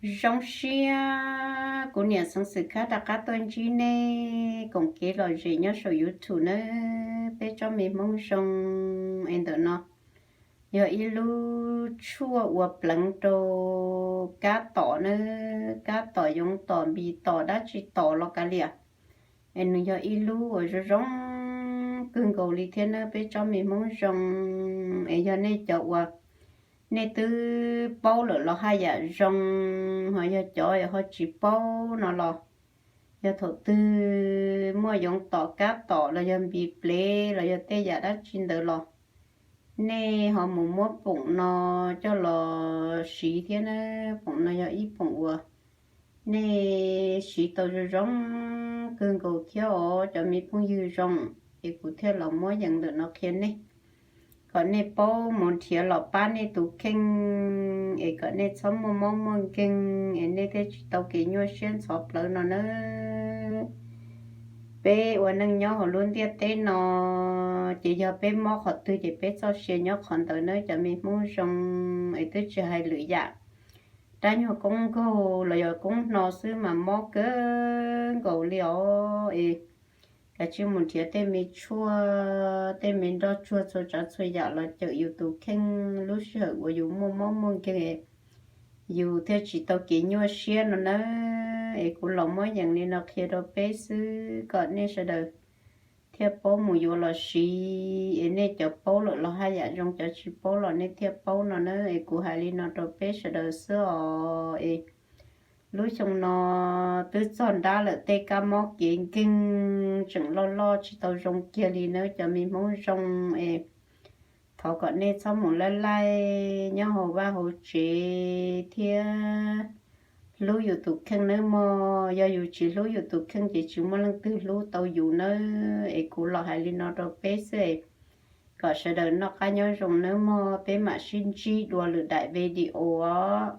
Zoo siab kuv niam Xeev Xwm Khab rov qab tuaj ntsib nej koom kev lom zem nyob saum YouTube nawb peb tsob me Hmoob zoo. Es ntawm no yog ib lub tshuaj ua pleev rau kab tom nawb, kab tom, yoov tom, npis tom, dab tsi tom los kav liam. Es nws yog ib lub uas zoo zoo kawg nkaus li thiab nawb peb tsob me Hmoob zoo. Es yog nej cov uas nej twb paub lawm los haj yam zoo, ho yog cov ho tsis paub no los yog thaum twg muaj yoov tom, kab tom los yog npis plev los yog tej yam dab tsi ntawd los nej ho mus muab poom no coj los siv thiab nawb. Poom no yog ib poom uas nej siv tau zoo zoo kawg nkaus thiab os cov me phooj ywg zoo. Es kuv thiaj los muab yees ntawm no qhia nej kom nej paub mus nrhiav los pab nej tus kheej, es kom nej txhob muaj mob muaj nkeeg es nej thiaj tsis tau kev nyuaj siab ntxhov plawv no nawb. Peb ua neej nyob hauv lub ntiaj teb no ces yog peb mob qhov twg ces peb txoj sia nyob qhov ntawd nawb cov me Hmoob zoo. Es twb tsis hais lwm yam, rab nyuag koob nkaug los yog koob hno xwb mas mob kawg nkaus li os. Es kav tsij mus nrhiav tej me tshuaj, tej me nroj tsuag txhua tsav txhua yam los cawm yus tus kheej lub sij hawm uas yus muaj mob muaj nkeeg, yus thiaj tsis tau kev nyuaj siab no nawb. Es kuv los muab yees li no qhia rau peb xwb kom nej sawv daws thiaj paub mus yuav los siv. Es nej cov paub lawm los haj yam zoo, cov tsis paub los nej thiaj paub no nawb. Es kuv hais li no rau peb sawv daws xwb os. Es lub xyoo no twb txog nrab lawm, tej kab mob kev nkeeg tseem loj loj tsis tau zoo kiag li nawb cov me Hmoob zoo. Es thov kom nej txhob mus laij laij nyob hauv vaj hauv tsev thiab hlub yus tus kheej nawb mog. Yog yus tsis hlub yus tus kheej ces tsis muaj leej twg hlub tau yus nawb. Es kuv los hais li no rau peb xwb, kom sawv daws noj qab nyob zoo nawb mog. Peb mam sib ntsib dua lwm daim video os.